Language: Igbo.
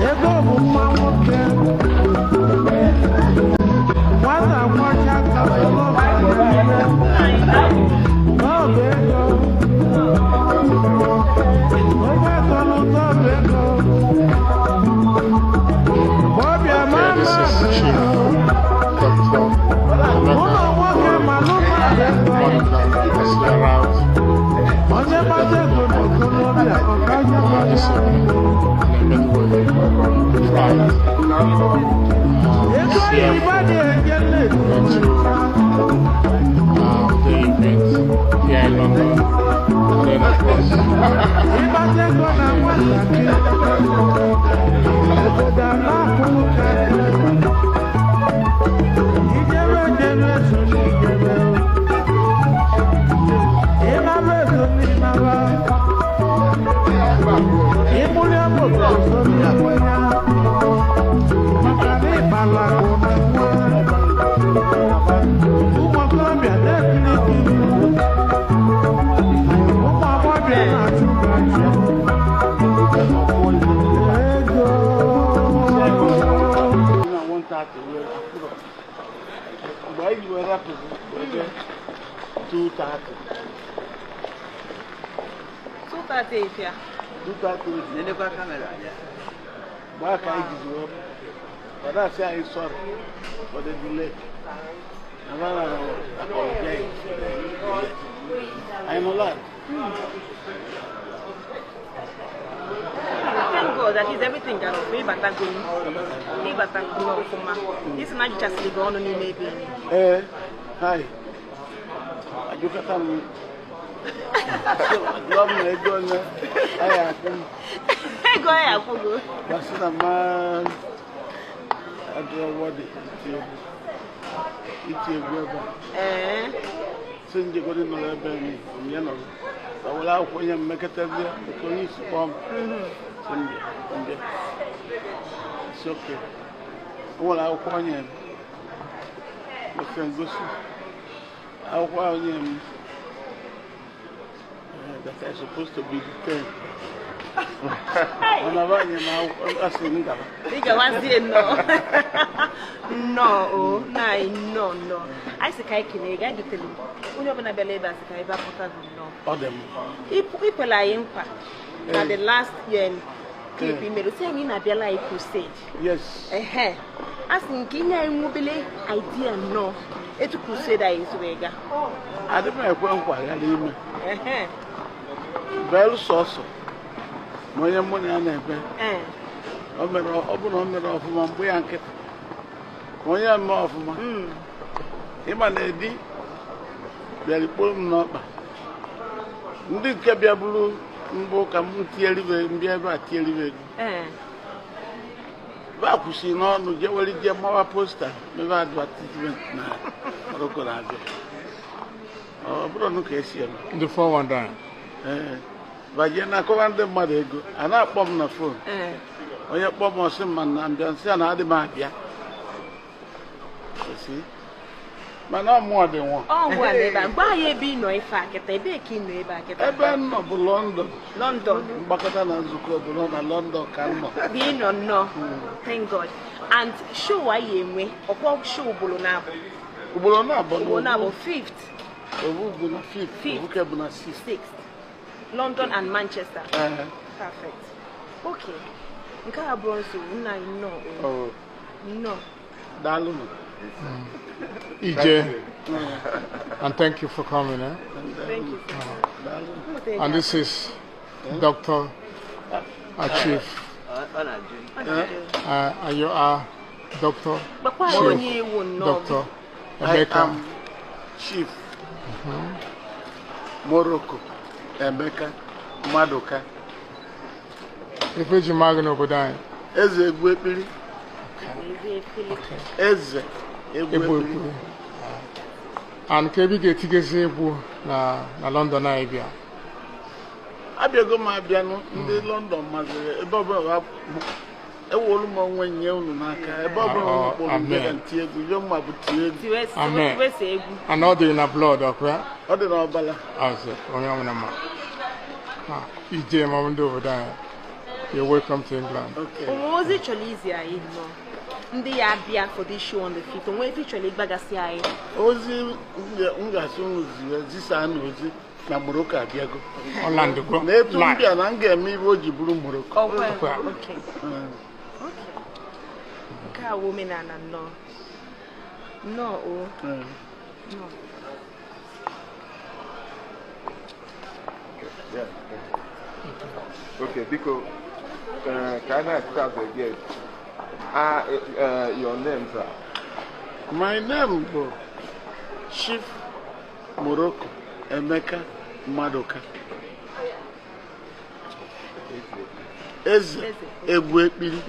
Ego bụ mma nwoke. Nwata kwọcha aka soro ọgaranya. Ọ bụ ego. Onye tọrọ ụtọ bụ ego. Ọbịa Okay, mama this is bụ Chief ego. Dr. Ụlọ Emeka nwoke malụ mma bụ ego. Maduka as he arrived Onye gbata ego n'okorobịa, ọkanya this ya. evening and I met with pride. Ego CM oyibo dị enye nne. went to the event here in London, and then of course Ịgbata ego na nwatakịrị, obodo ala akwụkwọ ka ijebe ejebe so n'ijebe, ịnaba eso n'ịnaba, ịmụrụ obodo so n'ịmụ ya, maka na ịbala akụ na nwa. Ụmụ okorobịa na-ekiri ekiri, ụmụ agbọghọbịa na-achụ achụ. Ego. Na 1:30 wee akwụrọ. Mgbe anyị ji wee rapụzi wee jee 2:30. 2:30 efia. 2:30. Nenekwa kamera anya. Mgbe aka anyị jizi wee pụ, ọ na-asị anyị sorry for the delay. Na na na apologize for the delay. Anyị nọ lad. Thank God that is everything gara ọfụma, ịbatago m. Ịbatago ọfụma. Isi na ajụchasịrị gị ọnụ n'ime ebe enyi. Ee, hi. Ajụkọta m. Jụọ m na ego ole anyị akwụ m. Ego ya akwụgo. Masị na mma adịrọ wọdị iti egwu. Iti egwu ebe a. Ee. Si njegodi nọrọ ebe m ya nọrọ. Ka were akwụkwọ nye m mekọtazie nke onye isi kpọọ m. Si m bịa, m bịa. Si oke. O nwere akwụkwọ nye m. Gosi ngosi. Akwụkwọ ahụ nye m. That I supposed to be detained. Mana ba nye m akwụkwọ asị m gaba. Ị gawazie nnọọ. Nnọọ o, nna anyị nnọọ nnọọ. Anyị sị ka anyị kelee gị, anyị dutere onye ọbụla bịara ebe a sị ka anyị bịa pụta gị nnọọ. Ọ dị mma. Ikwela anyị nkwa na the last year clip Eh. i mere, sị anyị na-abịala anyị crusade. Yes. Ehe. A sị nke inye anyị nwobele idea nnọọ etu crusade anyị si wee gaa. Adị m ekwe nkwa ghara ime. Ehe. Belụ sọsọ ma onye mụ na ya na-ebe Ee. o mere ọ bụ na o mere ọfụma mgbe ya nkịtị ma onye eme ọfụma. Ịma na edi bịara ikporo m n'ọkpa ndị nke bịa bụrụ mbụ ka m tieribe mbịa ebe a tieribe ego. Ee. Ba kwụsị n'ọnụ jewere je mawa posta mebe advertisement na Morocco na-abịa. Ọ bụrụ nụ ka esi eme. the 419. Ee, baje na-akọwa ndị mmadụ ego a na-akpọ m na fon. Ee. Onye kpọọ m ọsị ma na mbịa nsị a na adị m abịa. Esi. Mana ọ mụọ dị nwụọ. Ọ ngwa na ebe a. Gwa anyị ebe ị nọ ife a kịta, ebee ka ị nọ ebe a kịta? Ebe m nọ bụ London. London. Mgbakọta na nzukọ obodo na London ka m nọ. Bụ ị nọ nnọọ. Thank God. And show anyị enwe, ọkwa show ugboro na-abụ. Ugboro na-abụ. Ugboro na-abụ 5th, Obu bụ na 5th, Fifth. obuke bụ na 6th. 6th. London and Manchester. Ee. Perfect. Okay. Nke a bụrụ nsogbu nna anyị nnọọ. O. Oh, Nnọọ. daalụnụ. EJ, and thank you for coming. Eh? Thank you, sir. Daalụnụ. And this is Dr. Chief, Ọ na-ajụ. Ọ na-ajụ. and you are Dr. Gbakwa anyị Chief onye ewu nnọọ. Dr. I Emeka am Chief Morocco Emeka Maduka. Ife eji maa gị n'obodo anyị. Eze egwu ekpiri. Eze ekele. Eze egwu Egwu ekpiri. ekpiri. And ka ebe ị ga-etigezi egwu na London anyị bịa. Abịago m abịanụ ndị London mazịrị ebe ọbụla ewolu m onwe nye unu n'aka ebe ọbụla unu kpọrọ m bịa ka m tie egwu ihe mma bụ tie egwu. Amen. Tiwesa egwu. And ọ dị na blood ọkwa ya? Ọ dị n'ọbala. Azụ onye ọbụla ma. Ha, ije ma ọ bụ ndị obodo anyị. You're welcome to England. Okay. Onwe ozi ị chọrọ izi anyị nnọọ ndị ya abịa for this show on the 5th, onwe ife ị chọrọ ịgbagasị anyị? Ozi m ga-asị unu ziwe, zisaa na ozi na Morocco abịago. Orlando go Na etu m live. bịa na m ga-eme ibe o ji bụrụ Morocco. Ọkwa. Ọkwa. Okay. Okay. Nke a wụ omenala nnọọ. Nnọọ o. Nnọọ. Yeah. Okay, biko, can I start again? Your name, sir. My name bụ Chief Morocco Emeka Maduka. Eze Eze. Egwu Ekpiri.